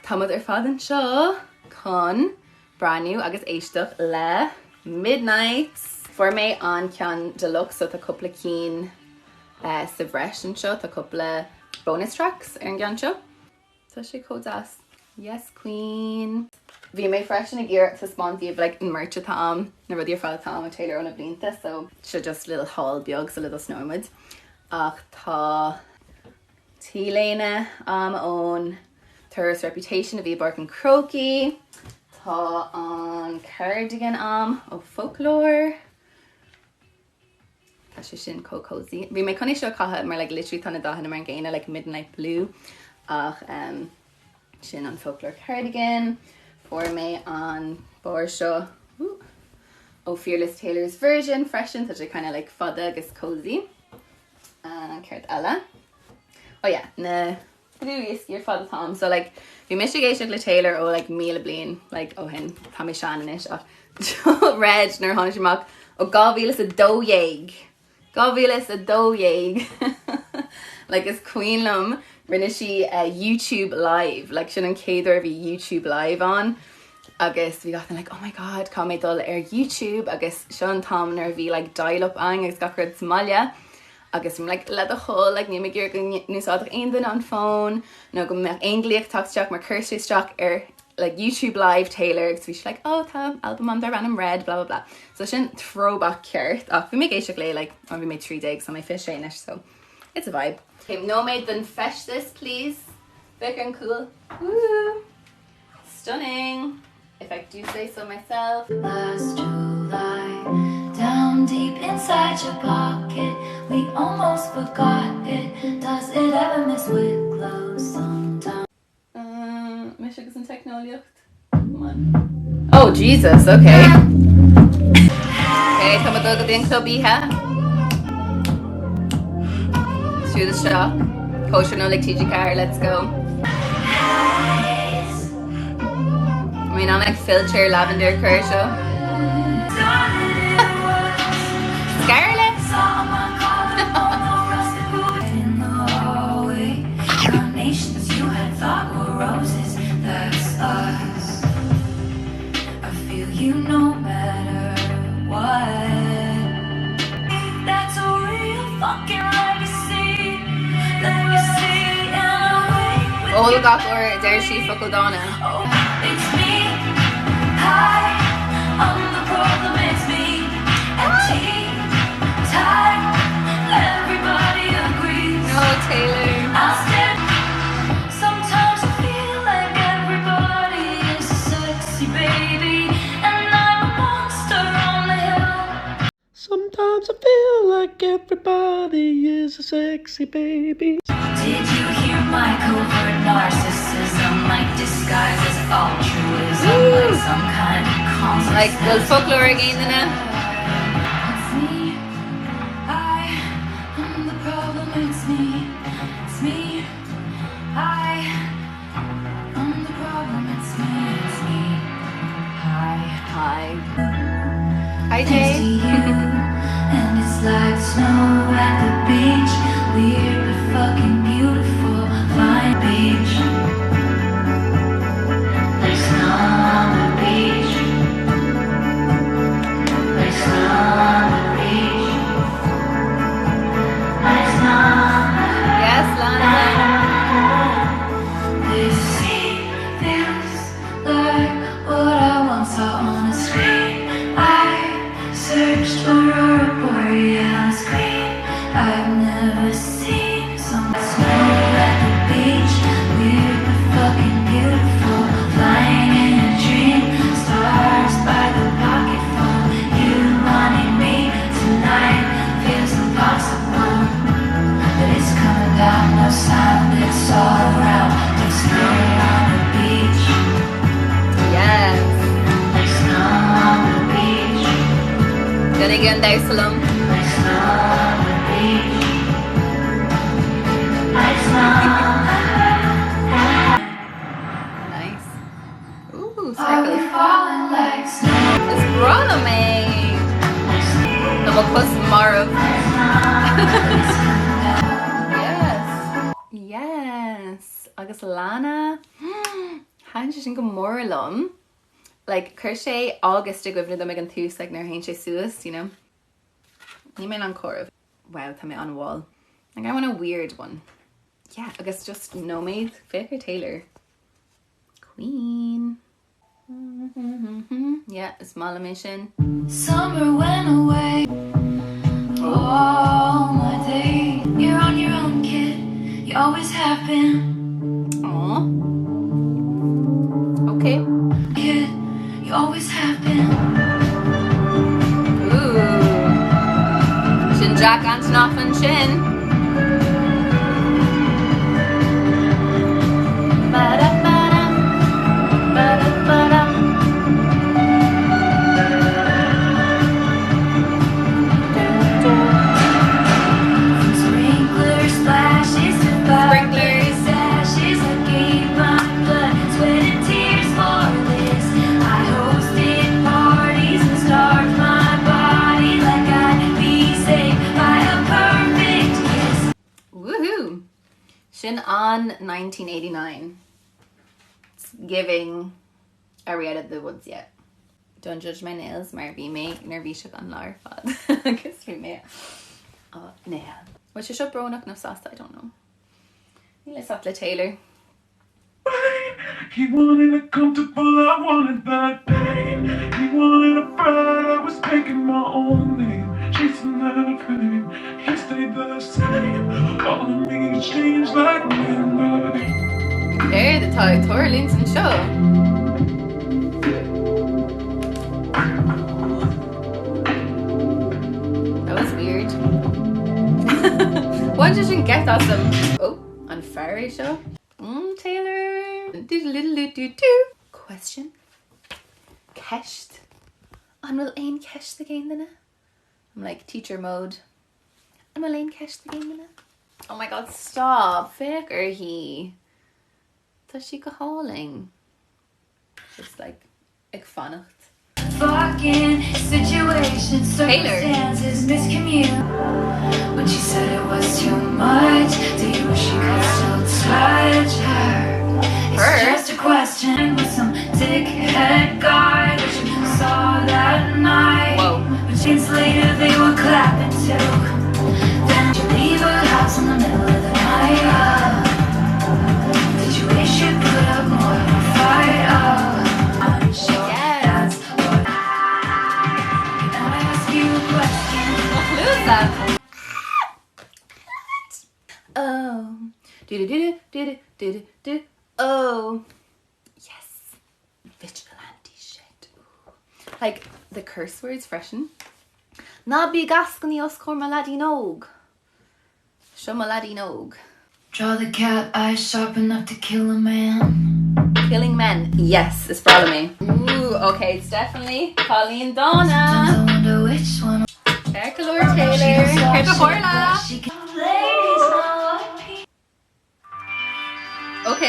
Táimid ar fad anseo chun breathnú agus éisteacht le Midnights! Fuair mé an ceann deluxe so tá cúpla cinn sa bhreis anseo, tá cúpla bonus tracks ar an gceann seo. Tá sé chomh deas. Yes queen! Bhí mé freisin ag iarraidh taispeáint daoibh like an merch atá a'm, na rudaí ar fad atá a'm ó Taylor ó na blianta so seo just little haul beag sula dtosnóidh muid ach tá T-léine a'm ón turas Reputation a bhí i bPáirc an Chrócaigh, tá an cardigan a'm ó Folklore, Tá sé sin chomh cozy. Bhí mé chun é seo a chaitheamh mar like literally tá na dathanna mar an gcéanna like midnight blue ach um, sin an Folklore cardigan. Fuair mé an barr seo ó Fearless Taylor's Version freisin, tá sé kind of like fada agus cozy. Uh, céard eile? Oh yeah, na dlúthdhioscaí ar fad atá a'm so like bhí mise ag éisteacht le Taylor ó like 1000 bliain like ó shin tá mé sean anois ach Red nuair a tháinig sé amach ó 2012 2012 like is cuimhin liom rinne sí uh, YouTube live like sin an chéad uair a bhí YouTube live ann agus bhí gach duine like oh my god caithfidh mé dul ar YouTube agus seo an t-am nuair a bhí like dial up ann agus gach rud sa mbaile Agus I'm like, le do thoil, like níl mé ag iarraidh go n-úsáidfeadh aon duine an fón nó go mbeadh aon glaoch ag teacht isteach mar chuir sé isteach ar like YouTube Live Taylor agus bhí sí like oh tá albam agam darb ainm Red blah blah blah. So sin throwback ceart ach bhí mé ag éisteacht léi like ó bhí mé 13 so mé 26 anois so it's a vibe. Okay, nóiméad don feisteas please. Féach ar an cúl. Woo! Stunning! If I do say so myself. Last July, down deep inside your pocket, we almost forgot it. Does it ever miss Wicklow sometimes? Uh, mise agus an teicneolaíocht. Come on. Oh Jesus, okay. Okay, tá muid ag dul go dtí an club oíche. Siúd isteach. Cóisir Nollag TG4, let's go. I mean, I'm like filter lavender cur seo. Scarlett! Ól gach uair a deir sí focal dána. No, Taylor. Sometimes I feel like everybody is a sexy baby and I'm a monster on the hill. Sometimes I feel like everybody is a sexy baby. Did you hear my covert narcissism like disguised as altruism like some kind of Like bhfuil consequence? foclóir ag aon duine? It's me, I am the problem, it's me, it's me, I am the problem, it's me, it's me, hi. Hi. Hi Thanks Jay. to you, and it's like snow at the beach, weird but fucking beautiful, fine beach. Like snow on the beach, like snow on the beach, like snow. Yes, Lana. This scene feels like what I once saw on a screen. I searched for aurora borealis green. I've never seen some snow at the beach. Weird but fucking beautiful. Flying in a dream. Stars by the pocketful. You wanting me tonight feels impossible. But it's coming down, no sound, it's all around. Like snow on the beach, Yes. like snow on the beach, Déanaigí an damhsa liom. like snow on the beach, like snow. Nice. Ooh, Are we circles. falling like snow? Is breá liom é. Tá mo chos marbh. Yes. Yes. Agus Lana. Thaitin sé sin go mór liom. Like, chuir sé August i gcuimhne dom ag an tús, like, nuair a théann sé suas, you know. Níl mé in ann comhaireamh. Wow, tá mé an-mhall. Like, I want a weird one. Yeah, agus just nóiméad, féach ar Taylor. Queen. Yeah, is maith liom é sin. Summer went away all my days You're on your own kid, you always have been Aw. Okay. Kid, you always have been Ooh. Sin Jack Antonoff ansin. Ba-da-ba-dum, ba-da-ba-dum. From sprinkler splashes to Sprinklers. sashes I gave my blood, sweat and tears for this I hosted parties and starved my body like I'd be saved by a perfect kiss Woohoo! Sin an 1989. It's giving Are we out of the woods yet? Don't judge my nails mar bhí mé neirbhíseach an lá ar fad agus bhí mé á n-ithe. Bhfuil sé seo brónach nó sásta? I don't know. Níl a fhios agat le Taylor. He wanted it comfortable, I wanted that pain. He wanted a bride, I was taking my own name. Chasing that fame, he stayed the same. All of me changed like wind. Céard atá ag tarlúint anseo? That was weird. Bhain sé sin geit asam. Oh, an fear é seo? Mm, Taylor! Do-do-do-do-do-do. Question. Ceist. An bhfuil aon cheist ag aon duine? I'm like teacher mode. An bhfuil aon cheist ag aon duine? Oh my god stop! Féach uirthi! Tá sí go hálainn. Just like ag fanacht. Fucking situation, Taylor. circumstances, miscommunication. When she said it was too much, do you wish you could still touch her? It's Her? just a question with some dickhead guy that you saw that night. Whoa. But seconds later they were clapping too. Then you leave her house in the middle of the night. Oh. Did you wish you put up more of a fight? Oh, I'm sure Yes. that's what. Can I ask you a question? Clusa! Oh. Do do do do do do do do. Oh. Yes. Vigilante shit. Ooh. Like the curse words freisin. Ná bí ag eascainí os comhair mo leaidín óg. Seo mo leaidín óg. Draw the cat eyes sharp enough to kill a man. Killing men. Yes, is breá liom é. Ooh, okay, it's definitely Cailín Dána. Sometimes I wonder which one. Ceart go leor Taylor. Céard a tharla? Ladies, know what Ok,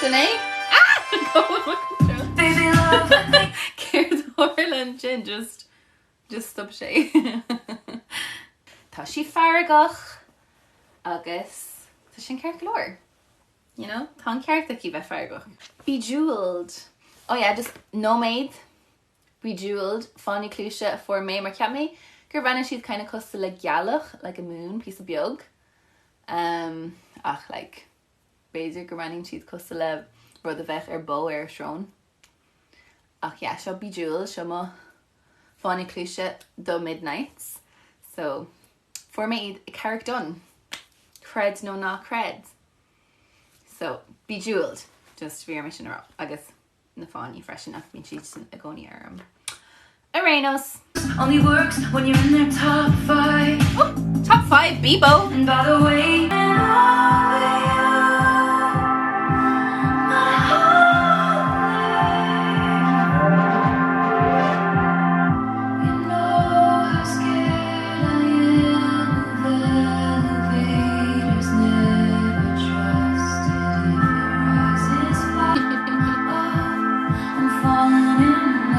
sin é? Ah! Go control. Baby love, I think Céard a tharla ansin? Just, just stop sé. Tá sí feargach agus tá sin ceart go leor. You know? Tá an ceart aici bheith feargach. Bejeweled. Oh yeah, just nóiméad. Bejeweled, fáinní cluaise a fuair mé mar cheap mé gur bhreathnaigh siad kinda cosúil le gealach, like a moon, píosa beag. Um, ach like, b'fhéidir go mbreathnaíonn siad cosúil le rud a bheadh ar bó ar a srón. Ach yeah, seo Bejeweled, seo mo fáinne cluaise do Midnights. So, fuair mé iad i Carraig Donn. Creid nó ná creid. So, Bejeweled, just bhí orm é sin a rá. Agus na fáinní freisin ach bíonn siad sin i gcónaí orm. Ar aon nós! Only works when you're in their top 5. Oh! Top 5 Bebo! And by the way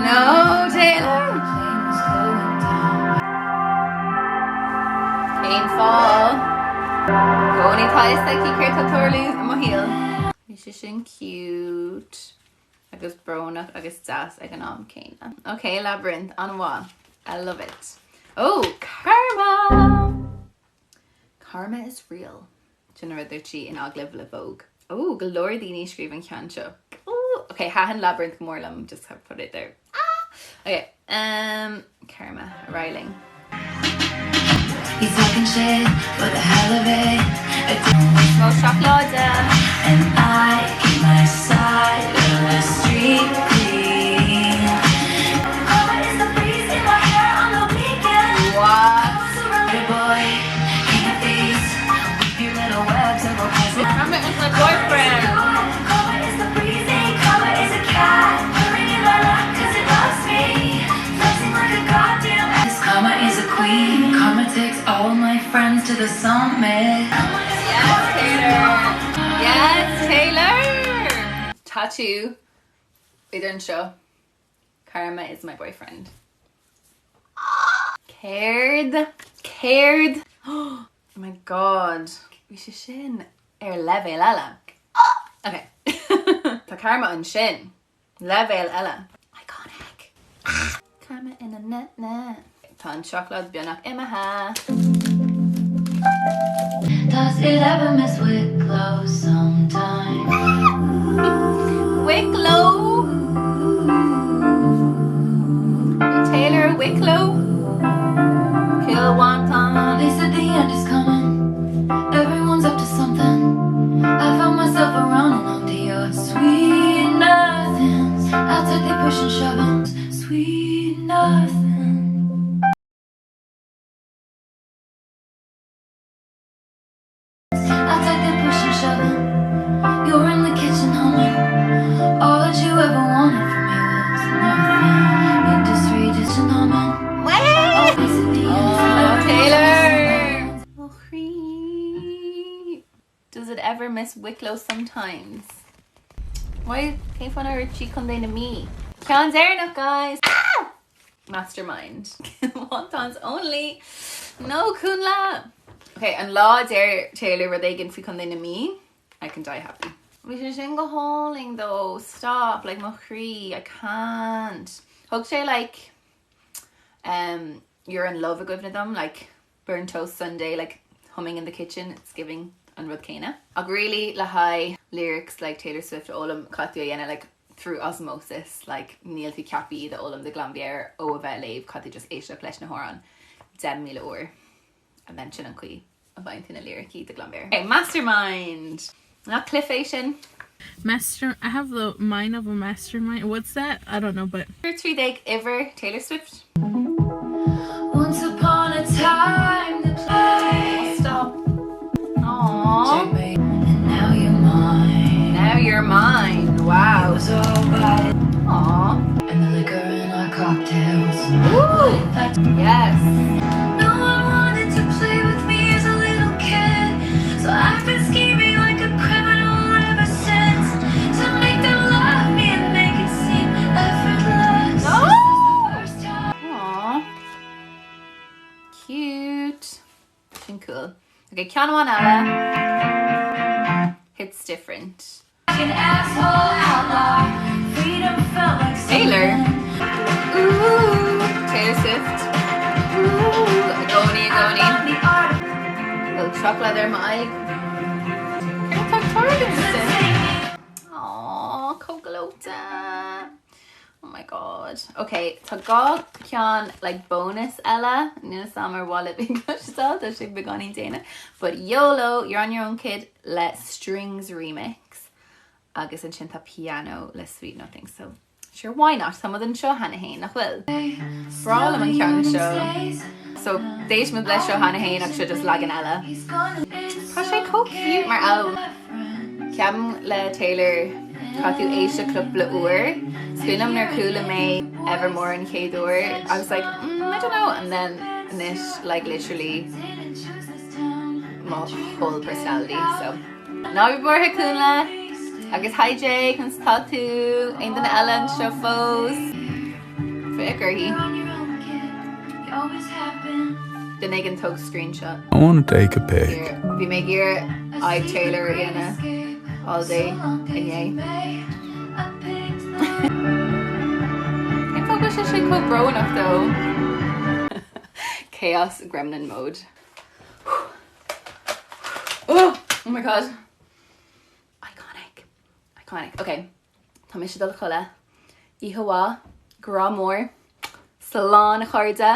No, Taylor! Cén fáth? I gcónaí tá a fhios aici céard tá ag tarlú i mo shaol. Bhí sé sin cute. agus brónach agus deas ag an am céanna. Ok, Labrinth, an-mhaith. I love it. Oh, Karma! Karma is real. Sin an rud a dúirt sí in agallamh le Vogue. Oh, go leor daoine a scríobh an ceann seo. Oh, ok, thaitin Labrinth go mór liom, just have put it there. Ah! Ok, um, Karma, Ryling. He's talking shit for the hell of it. Mo seacláide. And I keep my side of the street clean. Karma is the breeze in my hair on the weekend. What? Karma's a runner boy, king of thieves. Weave your little webs and we'll pass it. Karma is my boyfriend. Karma is the breeze, karma is a cat. Purring in my lap 'cause it loves me. Flexing like a goddamn ass. Karma is a queen. Karma takes all my friends to the summit. Yes, Taylor. Yes, Taylor. Tattoo. B'fhéidir anseo. Karma is my boyfriend. Céard? Céard? Oh my god. Bhí sé sin ar leibhéal eile. Ok. Tá Karma ansin. Leibhéal eile. Iconic. Karma in a na na. Tá an seacláid beagnach imithe. Does it ever miss Wicklow sometime? Wicklow! Taylor Wicklow? Cill Mhantáin. They said the end is coming. Everyone's up to something. I found myself a running onto your sweet nothings. Outside they push and shoving. Sweet nothing. Outside they push and shoving. You're in the kitchen humming. All that you ever wanted from me was nothing. Industry just humming. Wait! They said the end is Oh, coming. Taylor! Oh, chroí. Does it ever miss Wicklow sometimes? Why cén fáth nár dhúirt sí Contae na Mí? Ceann deireanach, guys! Ah! Mastermind. Wontons only! No, Cúnla! Ok, an lá a deir Taylor rud éigin faoi Contae na Mí, I can die happy. Bhí sé sin go hálainn though, stop, like mo chroí, I can't. Thug sé like um, You're in Love i gcuimhne dom, like burnt toast Sunday like humming in the kitchen, it's giving an rud céanna. Ach really le haghaidh lyrics like Taylor Swift a fhoghlaim caithfidh tú a dhéanamh like through osmosis like níl tú ceaptha iad a fhoghlaim de ghlanmheabhair ó a bheith ag léamh caithfidh tú just éisteacht leis na hamhráin 10,000 uair and then sin an chaoi a bhfaigheann tú na liricí de ghlanmheabhair. Okay, Mastermind! Nach cliff é sin? Master I have the mind of a mastermind. What's that? I don't know, but 13 uimhir Taylor Swift. Once upon a time the place Stop. Aww. And now you're mine. Now you're mine. It Wow. was all by Aww. and the liquor in our cocktails. Ooh. That Yes. no one wanted to play with me as a little kid. So I've been scheming like a criminal ever since to make them love me and make it seem effortless. No! This is the first time. Aww. Cute. Sin cool. Okay, ceann amháin eile. Hits different. Like an asshole outlaw. Freedom felt like Taylor. something. Ooh. Taylor Swift. Ooh. I gcónaí, i I gcónaí. found the art of Bhfuil seacláid ar m'aghaidh. Céard atá ag tarlú Aww, chomh gleoite. Oh my god. Ok, tá dhá cheann like bonus eile, níl 'fhios a'm ar mhaith libh é cloisteáil, tá sé beagáinín déanach. But YOLO, You're on Your Own Kid le Strings Remix agus ansin tá Piano le Sweet Nothing so sure why not, tá muid anseo cheana féin, nach bhfuil? Breá liom an ceann seo. So d'éist muid leis seo cheana féin ach seo just leagan eile. Tá sé chomh cute mar albam. Ceapaim le Taylor caithfidh tú éisteacht cúpla uair. Is cuimhin liom nuair a chuala mé Evermore an chéad uair I was like mm, I don't know and then anois like literally mo whole personality so. Ná bí buartha Cúnla agus hi Jay conas tá tú? Aon duine eile anseo fós? Féach uirthi. Duine éigin tóg screenshot. I wanna take a pic. Here, bhí mé ag iarraidh aghaidh Taylor a dhéanamh all day inné. Cén fáth go bhfuil sé sin chomh brónach though? Chaos gremlin mode. Oh, oh my god. Iconic. Iconic. Ok. Tá mise ag dul a chodladh. Oíche mhaith. Grá mór. Slán a chairde.